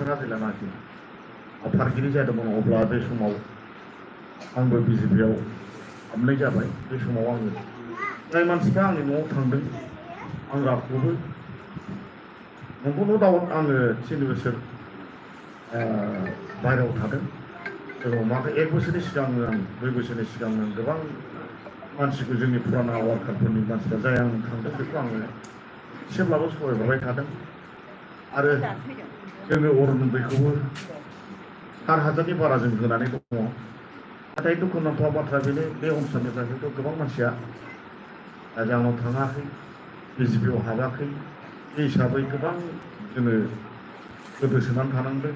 बिथाङा जेब्लानाखि आफादगिरि जादोंमोन अब्ला बे समाव आंबो बिजेपिआव हाबनाय जाबाय। बे समाव आङो जाय मानसिफ्रा आंनि न'आव थांदों आं रावखौबो नंगौ दाउट आङो 3 बोसोर बाहेरायाव थादों। जेराव माखा 1 बोसोरनि सिगां आं 2 बोसोरनि सिगां आं गोबां मानसिखौ जोंनि पुराना वार्कारफोरनि मानसिफ्रा जाय आं थांदों बेखौ आङो एसेब्लाबो सहायहरबाय थादों। आरो जोङो अरुनदयखौबो 4,000नि बारा जों होनानै दङ। नाथाय दुखुनांथाव बाथ्रा बेनो बे ओनसोलनिफ्राय हयथ' गोबां मानसिया जोंनाव थाङाखै, बिजेपिआव हाबाखै। बे हिसाबै गोबां जोङो गोदोसोनानै थानांदों।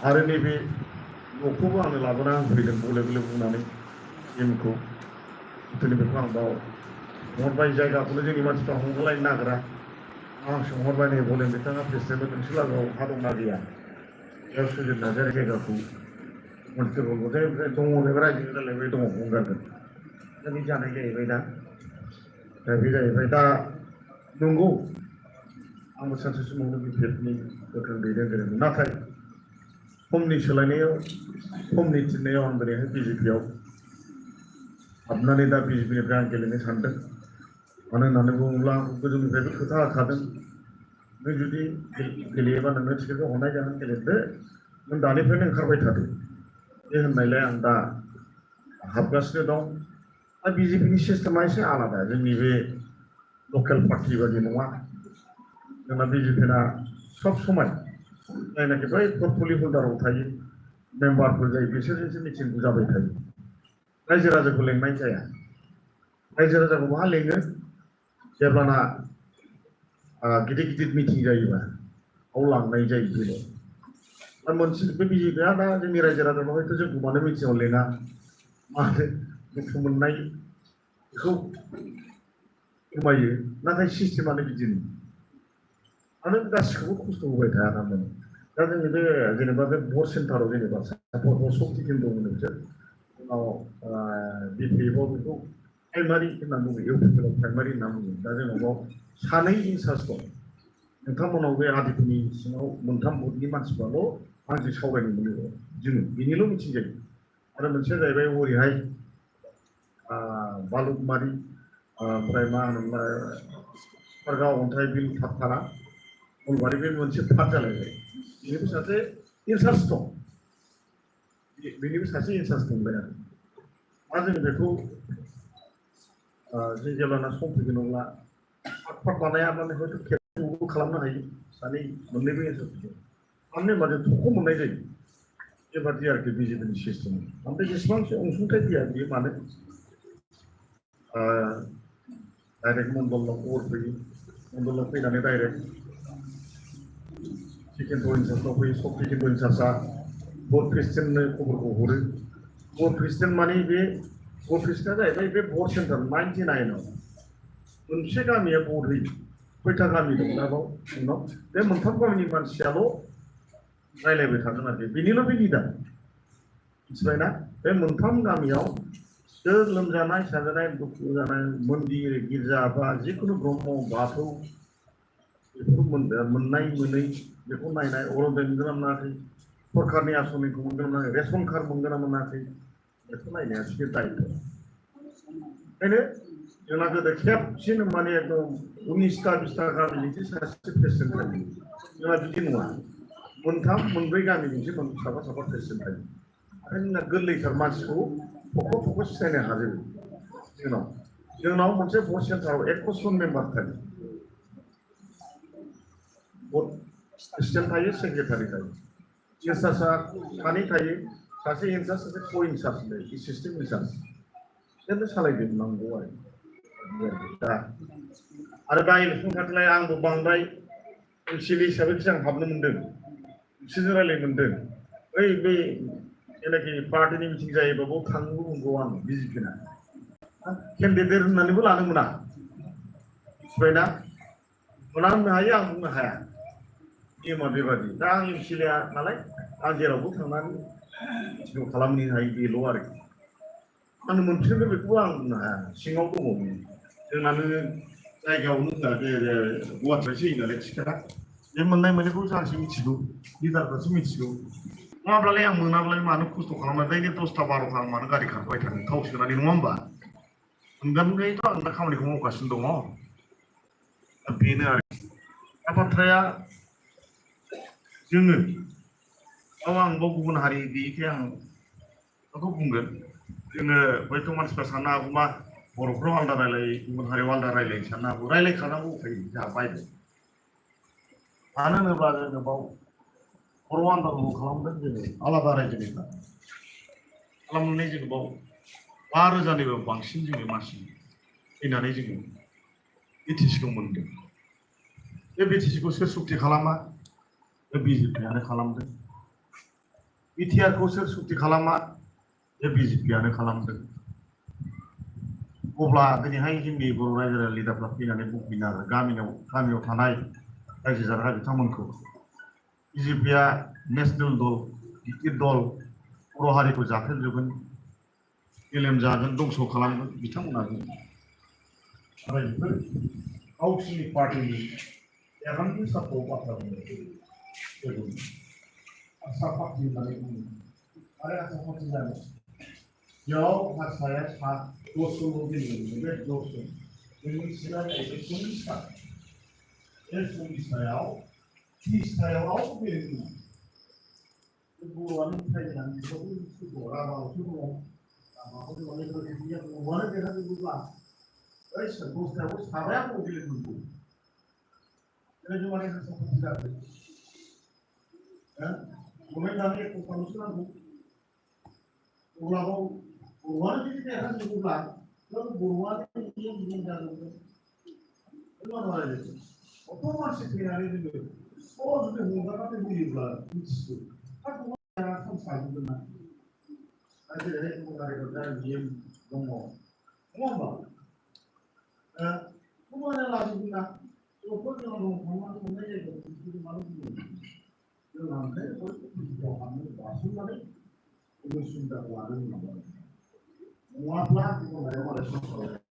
आरो नैबे न'खौबो आंनो लाबोना होफैदों गले गले बुंनानै गेमखौ दिनैबेखौ आं बाव सोंहरबाय जायगाखौनो जोंनि मानसिफ्रा हमलायनो नागिरा। आं सोंहरबाय नै बले बिथाङा प्रेसिडेन्ट नोंसोर लागोआव हा दंना गैया? बेयाव सुजित नार्जारि जायगाखौ मोनसे ओमफ्राय दङ बे रायजो रायलायबाय दङ बुंगारगोन। दा बे जानाय जाहैबाय दा बे जाहैबाय दा नंगौ आंबो सानसे समावनो बिजेपिनि गोख्रों दैदेनगिरिमोन। नाथाय समनि सोलायनायाव समनि थिननायाव आं दिनैहाय बिजेपिआव हाबनानै दा बिजेपिनिफ्राय आं गेलेनो सानदों। मानो होननानै बुङोब्ला गोजौनिफ्रायबो खोथा होखादों नों जुदि गेलेयोबा नोंनो टिकेटखौ हरनाय जागोन गेलेदो, नों दानिफ्रायनो ओंखारबाय थादो। बे होननायलाय आं दा हाबगासिनो दं। दा बिजेपिनि सिस्टेमा एसे आलादा, जोंनि बे लकेल पार्टि बादि नङा। जोंना बिजेपिना सब समाय जायनाखि बै पर्टफलिय' हल्डाराव थायो मेम्बारफोर जायो बिसोरजोंसो मिटिंखौ जाबाय थायो। रायजो राजाखौ लेंनाय जाया। रायजो राजाखौ बहा लेङो जेब्लाना गिदिर गिदिर मिटिं जायोबा बाव लांनाय जायो बेल'। दा मोनसे बे बिजेपिआ दा जोंनि रायजो राजाखौ हयथ' जोंखौ मानो मिटिंआव लेङा मानो दुखु मोननाय बेखौ फोरमायो। नाथाय सिस्टेमानो बिदिनो आरो गासिखौबो खस्थ' होबाय थाया थारमाने। दा जोंनि बे जेनेबा बे भट सेन्टाराव जेनेबा सक्ति केन्द्र होनो बिसोर उनाव बिपिएफआव बेखौ प्राइमारि होनना बुङो, इउपिपिएलआव प्राइमारि होनना बुङो। दा जोंनाव 2 इनसार्ज दं। नोंथांमोनाव बे आदिपुरनि सिङाव 3 भटनि मानसिफ्राल' आंजों सावरायनो मोनो जोङो बेनिल' मिथिं जायो। आरो मोनसेया जाहैबाय हरैहाय बालुकुमारि ओमफ्राय मा होनोमोनलाय बानारगाव अन्थाइ बिल थाना नलबारि बे मोनसे पार्ट जालायबाय। बेनिबो सासे इनसार्ज दं, बेनिबो सासे इनसार्ज दंलाय आरो दा जों बेखौ जों जेब्लाना सम फैगोन अब्ला पार्ट बानायाब्लानो हयथ' खेबसेबो खालामनो हायो। 2 मोननैबो इनसार्ज दं। मानो होनबा जों थख' मोननाय जायो बेबादि आरोखि बिजेपिनि सिस्टेम। ओमफ्राय जेसेबांसो अनसुंथाइ फैया बियो मानो डाइरेक्ट मण्डलाव खबर फैयो, मण्डलाव फैनानै डाइरेक्ट सेकेन्ड इनसार्जआव फैयो। सेकेन्ड इनसार्जआ भट प्रेसिडेन्टनो खबरखौ हरो। भट प्रेसिडेन्ट माने बे भट प्रेसिडेन्टआ जाहैबाय बे भट सेन्टार 99आव मोनसे गामिया भट होयो। खयथा गामि दं दा बाव जोंनाव बे 3 गामिनि मानसियाल' रायलायबाय थागोन आरोखि बेनिल' बे लिडार मिथिबायना। बे 3 गामियाव सोर लोमजानाय साजानाय दुखु जानाय मन्दिर गिर्जा बा जिखुनु ब्रह्म बाथौ बेफोरखौ मोननाय मोनै बेखौ नायनाय, अरुनदय मोनगोन ना मोनाखै, सरकारनि आसनिखौ मोनगोन ना मोनाखै, रेसन कार्ड मोनगोन ना मोनाखै बेखौ नायनाया बिसोर दायित्व'। ओंखायनो जोंना गोदो खेबसेनो माने एकदम 19टा 20टा गामिजोंसो सासे प्रेसिडेन्ट थायो। जोंना बिदि नङा, 3 4 गामिजोंसो साफा प्रेसिडेन्ट थायो। आरो जोंना गोरलैथार मानसिखौ थख' सिनायनो हाजोबो। जोंनाव मोनसे भट सेन्टाराव 21 जन मेम्बार थायो। भट प्रेसिडेन्ट थायो, सेक्रेटारि थायो, इनसार्जआ 2 थायो, सासे इनसार्ज सासे क' इनसार्ज थायो, एसिस्टेन्ट इनसार्ज बिसोरनो सालायजोबनांगौ आरो दा इलेक्सन खाथिलाय आंबो बांद्राय एमसिएलए हिसाबैसो आं हाबनो मोन्दों, बिसोरजों रायलायनो मोन्दों। बै जेनाखि पार्टिनि मिटिं जायोबा बाव थांनोबो मोनगौ आं बिजेपिना केन्डिडेट होननानैबो लानो मोना मिथिबायना। मोना होननो हायो, आं बुंनो हाया नियमा बेबादि। दा आं एमसिएलए नालाय आं जेरावबो थांनानै मिटिंखौ खालामहैनो हायो बेल' आरोखि। आंनो मोनफिनगोन बेखौबो आं बुंनो हाया, सिङाव दङ जोंनानो जायगायावनो गुवाहाटिनिफ्रायसो होयो नालाय टिकेटआ बे मोननाय मोनैखौ जोंसो मिथिगौ लिडारफ्रासो मिथिगौ नङाब्लालाय आं मोनाब्लालाय मानो खस्थ' खालामनानै दैलि 10टा 12टा आं मानो गारि खारबाय थानो थाव सोनानै नङा होमबा मोनगोनखायथ' आं दा खामानिखौ मावगासिनो दङ दा बेनो आरो दा बाथ्राया जोङो आं गुबुन हारि गैयैखाय आं बेखौ बुंगोन जोङो हयथ' मानसिफ्रा साननो हागौ मा बर'फ्राव आलादा रायलायो गुबुन हारियाव आलादा रायलायो साननो हागौ रायलायखानांगौ उफाय जोंहा बायदि मानो होनोब्ला जोङो बाव बर' आन्दालनखौ खालामदों जोङो आलादा रायजोनिफ्राय खालामनानै जोङो बाव 5,000निबो बांसिन जोङो मानसि फैनानै जोङो बिटिसिखौ मोनदों बे बिटिसिखौ सोर सुक्ति खालामा बे बिजेपिआनो खालामदों बिटिआरखौ सोर सुक्ति खालामा बे बिजेपिआनो खालामदों अब्ला दिनैहाय जोंनि बर' रायजो राजा लिडारफ्रा फैनानै बुंफैनो आरो गामियाव थानाय रायजो जाग्रा बिथांमोनखौ बिजेपिआ नेसनेल दल गिदिर दल बर' हारिखौ जाफेरजोबगोन मेलेम जागोन दंस' खालामगोन बिथांमोना आरो बेफोर गावसिनि पार्टिनि एकाउन्टनि सापर्ट बाथ्रा बुङो आसा पार्टि होननानै बुङो आरो आसा पार्टि जानो बेयाव हारसाया 10 गेलेदों बे 10 जोंनि सिगां जाहैबाय 40टा बे 40टायाव 30टायाव रावबो गेलेदों बर'आनो उथायनानै बेखौ राभायावसो दङ राभाखौ माने बर'आनो देरहाजोबोब्ला बै 10टायावबो साबाया बर' गेलेनांगौ बेबायदि माने हारसा पार्टि जाबाय गभर्नमेन्ट दानो 1टाल'सो नांगौ अब्लाबो बर'आनो जुदि देरहाजोबोब्ला बर'आनो गिदिं जाजोबगोन अथ' मानसि फैनानै जोङो जुदि हंगारनानै होयोब्ला मिथिगौ चान्स थागोन ना दा जेरैहाय गुबुन हारिफोर दा बिएम दङ नङा होमबा गुबुन लाजोबगोन ना जोंनाव थांनानै मोननाय जायगायाव मानो बुङो जोंहा ओमफ्राय बिटिआव हाबनो बारसोमनानै सुबिदाखौ लानो नङाब्ला गुबुन हारियाव मालाय